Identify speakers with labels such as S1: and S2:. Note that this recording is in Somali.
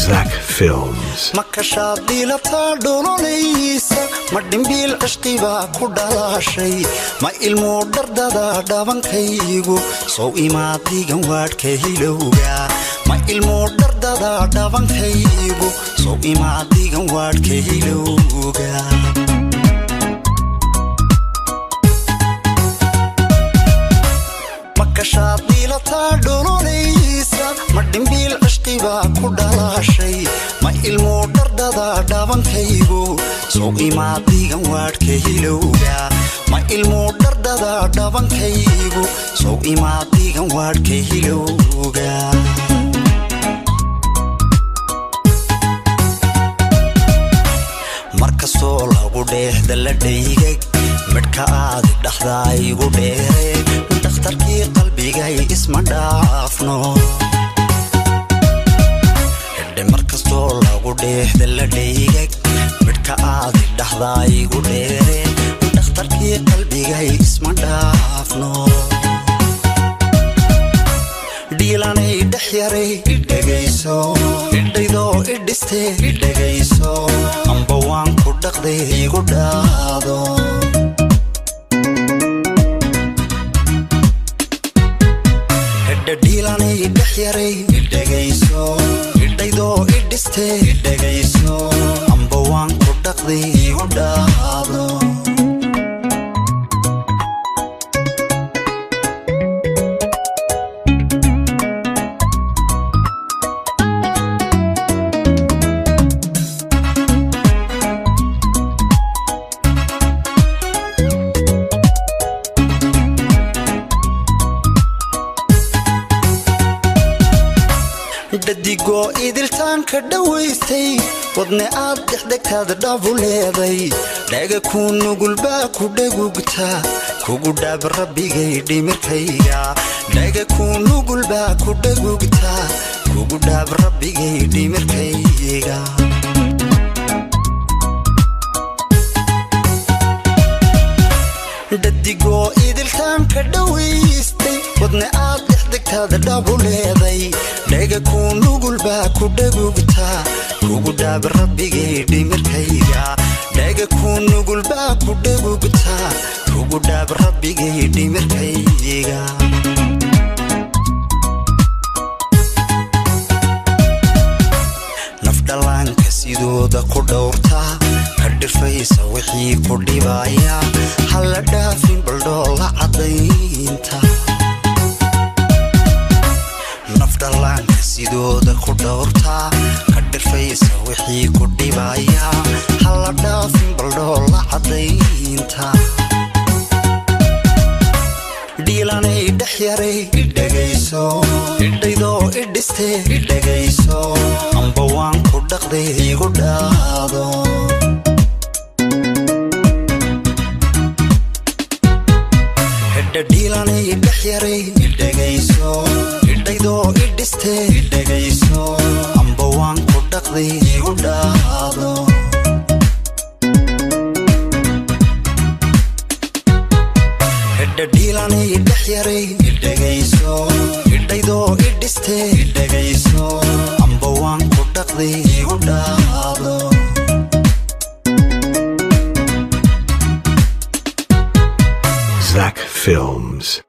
S1: Zach Films.
S2: Ma kashaad dhiilataa dhololaysa? Ma dhimbiil cishqibaa ku dhalaashay? Ma ilmuu dhardada dhabankaygu sow imaadigan waadhka hilowga? Ma ilmuu dhardada dhabankaygu sow imaadigan waadhka hilowga? Ma kashaad dhiilataa dhololaysa? Ma dhimbiil cishqibaa ku dhalaashay? Ma ilmuu dhardada dhabankaygu sow imaadigan waadhka hilowga? Ma ilmuu dhardada dhabankaygu sow imaadigan waadhka hilowga? Markastoo lagu dheehda la dhaygag, midhka aadi dhaxdaa igu dheere. Dhakhtarkii qalbigay, isma dhaafno. Hidhe, markastoo lagu dheehda la dhaygag, midhka aadi dhaxdaa igu dheere. Dhakhtarkii qalbigay, isma dhaafno. Dhiilanay dhex yaray, idhegayso. Idhaydoo idhiste, idhegayso. Amba waan ku dhaqday, igu dhaado. Hedha, dhiilanay dhex yaray, idhegayso. Idhaydoo idhiste, idhegayso. Amba waan ku dhaqday, igu dhaado. Dhadigoo idiltaanka dhowaystay, wadne aad dhexdhegtaad dhabu leeday. Dhaga kuu nugulbaa ku dhagugta, kugu dhaab rabbigay dhimirkayga. Dhaga kuu nugulbaa ku dhagugta, kugu dhaab rabbigay dhimirkayga. Dhadigoo idiltaanka dhowaystay, wadne aad dhexdegtaad dhabu leeday. Dhaga kuu nugulbaa ku dhagugta, kugu dhaab rabbigay dhimirkayga. Dhaga kuu nugulbaa ku dhagugta, kugu dhaab rabbigay dhimirkayga. Nafdhallaanka sidooda ku dhowrta, ka dhirfaysa wixii ku dhibaya. Hala dhaafin baldhoola caddaynta. Nafdhallaanka sidooda ku dhowrta, ka dhirfaysa wixii ku dhibaya. Hala dhaafin baldhoola caddaynta. Dhiilanay dhex yaray, idhegayso. Idhaydoo idhiste, idhegayso. Amba waan ku dhaqday, igu dhaado. Hedha, dhiilanay dhex yaray, idhegayso. Idhaydoo idhiste, idhegayso. Amba waan ku dhaqday, igu dhaado. Hedha, dhiilanay dhex yaray, idhegayso. Idhaydoo idhiste, idhegayso. Amba waan ku dhaqday, igu dhaado.
S1: Zach Films.